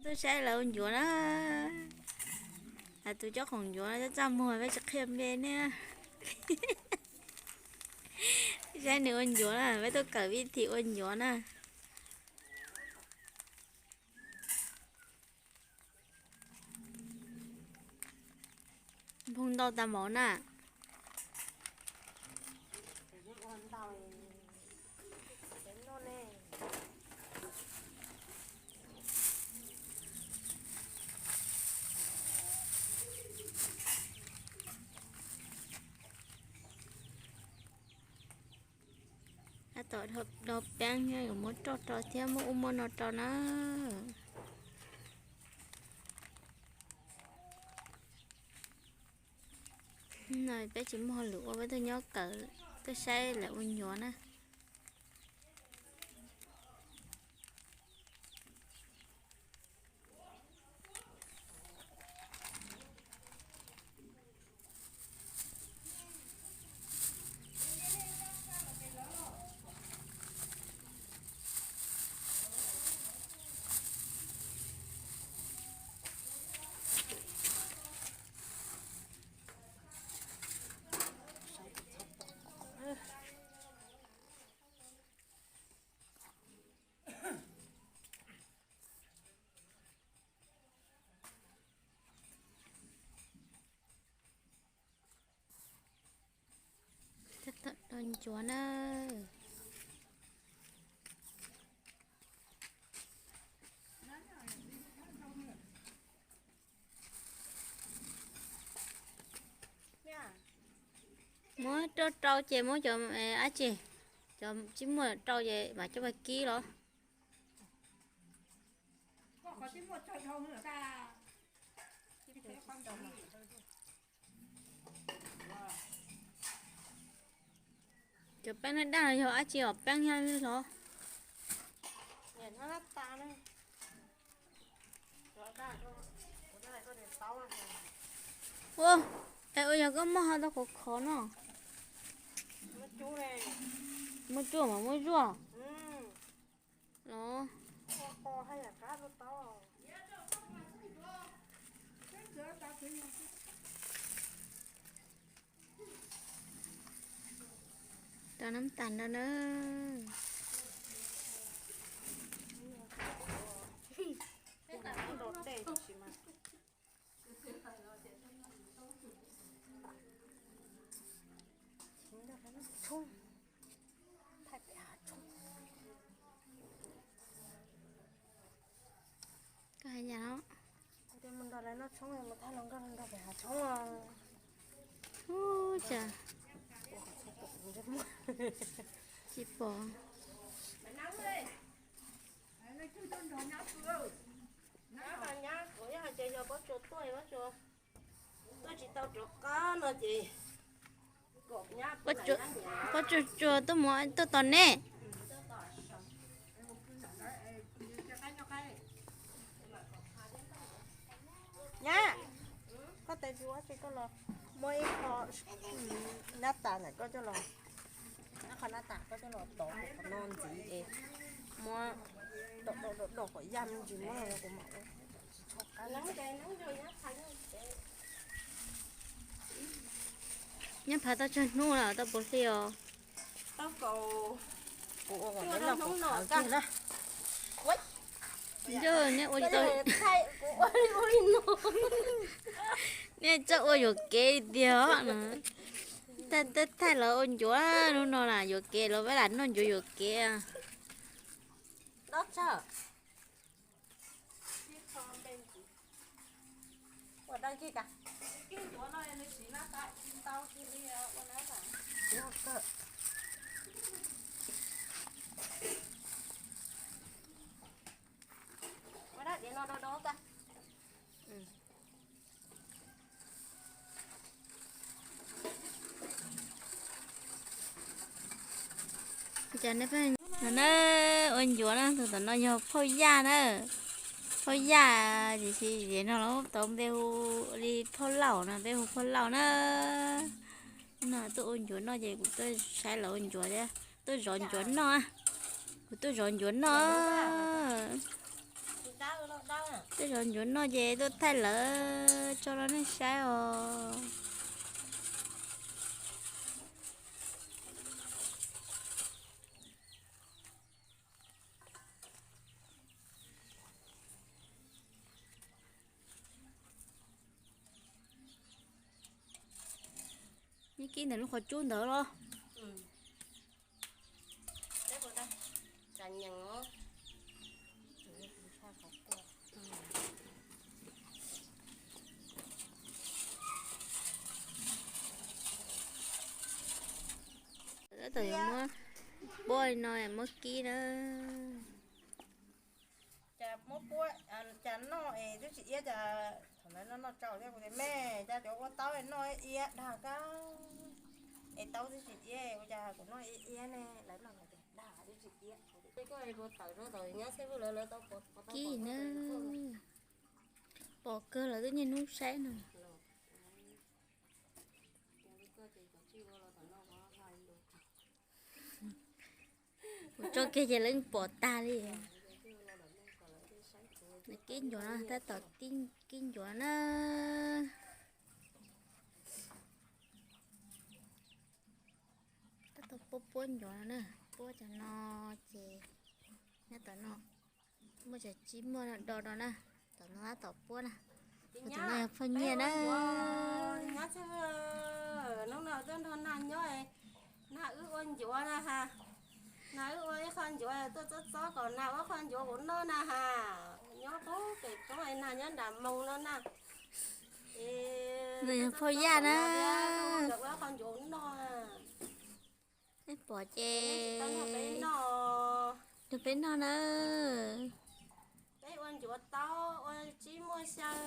Tuaj saib lawv ua ncuav na. Tus cob qoom ncuav no txaj muag peb tsis qhia npe ne. Saib nws ua ncuav na, peb tuaj kawm vij thim ua ncuav na. Nphoo ntau tas mov na. Tab tom do peeb thiab, yuav muab roj rau thiab muab ub muab no rau na. No peb tsis muaj hauj lwm ua, peb tuaj nyob kawm, tuaj saib lawv ua ncuav na. Tab tom do ncuav na. Muab rau rau ces muab cov dab tsi, cov tsis muaj rau ces mam coj mus kib los. Cov peeb daj daj los yog dab tsi os, peeb thiab los? Ua, es ua yog koj muaj ho tau khov khov no. Muaj cuaj mas muaj zuaj los. Rau nab tas no na. Koj hais cas no? Mus nrog lawv noj tshoob, mus thaij hluas nkauj nrog pem hav tshoob os. Ub, cas tsis pom. Nyab, nyab, kuv yog hais tias yog Pob Tsuas tuaj, Pob Tsuas tuaj tsis tau rov qab no ces Pob Tsuas, Pob Tsuas tuaj mus tuaj tos neb. Nyab, koj tes tsis ua tsi koj los muab ib qho nab tas ntawm koj coj los, ib qho nab tas koj coj los tov kuv qhov no ntxiv es muab do do do do kom yaj me ntsis muab los kuv mam ua. Nyab phav tau tsawg hnub lawm, tau puas hli os? Tau kaum, kuv ua kom peb noj kuv phav kiag na. Yog nej ua tsis tau, nej txawj ua yuam kev tiag no. Thaij, thaij lawv ua ncuav hnub no na, yuam kev los peb lam noj ncuav yuam kev. Cas nej pheej no na, ua ncuav na, tus tom no yog phauj Yaj na. Phauj Yaj, tiam sis no los tau npe hu li phauj Lauj no, npe hu phauj Lauj na. No tuaj ua ncuav noj ces kuv tuaj saib lawv ua ncuav thiab, tuaj zov ncuav noj. Kuv tuaj zov ncuav noj. Tej zaum ncuav noj ces tuaj thaij lawv tso rau nej saib os. Neb kib ntawm lub qhov cub ntawd los? Tab tom yuav muab puab no muab kib na. Cas muab puab, cas noj es twb tsis iab, cas thaum ntawd noj noj tsau thiab kuv tias me, cas cov ua taub noj iab dag kawg, es taub twb tsis iab ua cas kuv noj iab iab ne, lawv noj tias dag twb tsis iab. Kib na. Pom kawg lawv twb niaj hnub saib no. Kuv tso kiag ces lawv pom tag li. Nws kib ncuav no, tab tom kib ncuav na. Tab tom puab puab ncuav no na, puab cov no ces nyob tom no, muaj cov tsib muaj no do do na, tom no tab tom puab na. Tom no yog phaj nyiaj na. Nyob hnub no tuaj nrog nag nyob, nag wb ua ncuav na ha. Nag wb ua ib qho ncuav tuaj txob txob kom nag ua qho ncuav kuv noj na ha. Nyob qub pem roob nag nyob nram moos no na. Nws yog phauj Yaj na. Ua qho ncuav kuv noj. Nej pom ces nrog peb noj na. Peb ua ncuav taub ua tsib muaj xyaw,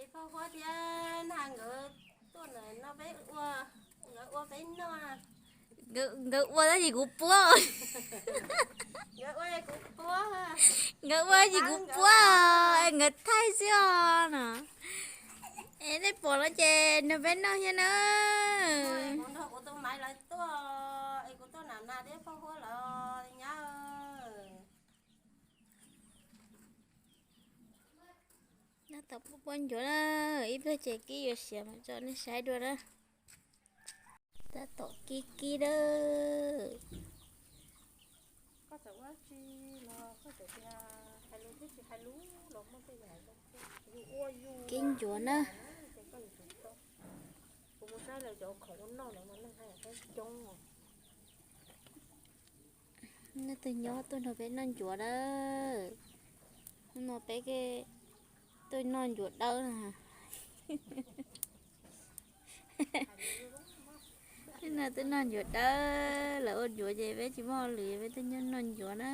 es phauj Huab thiab nag nkawd tuaj ntawm no peb ua, nkawd ua peb noj. Nkawd ua tab sis kuv puab. Nkawd ua tab sis kuv puab, nkawd thaij xwb os no. Es nej pom no ces nrog peb noj thiab na. Kuv nrog kuv tus maiv lawv tuaj, es kuv tuaj nram nag thiab phauj Huab lawv nyab. Tab tom puab puab ncuav na, ib pliag ces kib yuav siav mas tso nej saib dua na. Tab tom kib kib na. Kib ncuav na. Nej twg nyob tuaj nrog peb noj ncuav na. Hnub no peb tuaj noj ncuav dawb na. Hnub no tuaj noj ncuav dawb, lawv ua ncuav ces peb tsis muaj hauj lwm peb tuaj nyob noj ncuav na.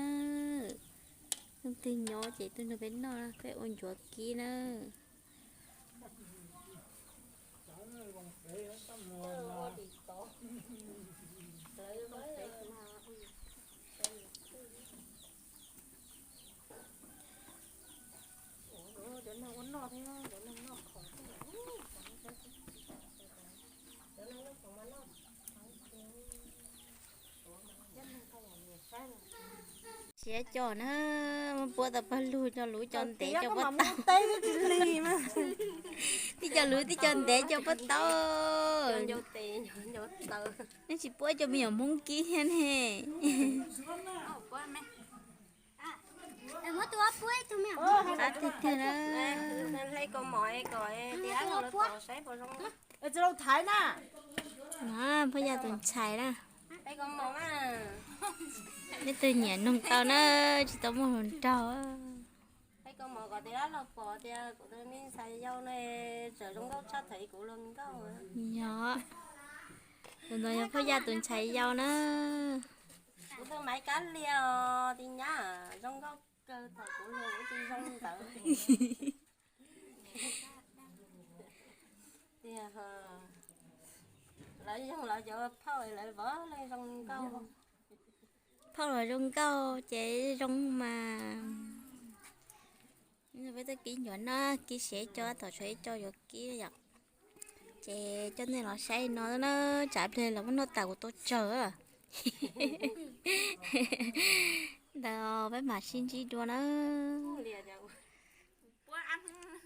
Nej twg nyob ces tuaj nrog peb noj, peb ua ncuav kib na. Siav cov na, muab puab tau pawg lug, cov luv cov ntev cov puab tau. Tib cov luv tib cov ntev cov puab tau. Nej tsis puab cov me nyuam Hmoob kib thiab ne. Qab tiag tiag na. Phauj Yaj tus ntxhais na. Nej twg nyiam noog tau na, tsis tau muaj hluas nraug. Yog, tus no yog Phauj Yaj tus ntxhais yau na. Kuv tus Maiv Kab Lia os, tis nyab zoo nkauj kawg, thaum kuv luag kuv tsis zoo ntawd. Tiag, lawv zoo lawv cov phauj lawv vov leej zoo nkauj. Phauj los zoo nkauj ces zoo mas. Peb tuaj kib ncuav na, kib siav ib co, tom tshuav ib co yuav kib yom. Ces coj nej los saib no na, tsam pliag los muab noj tas kuv tau tsawg. Ntawd peb mam sib ntsib dua na. qab.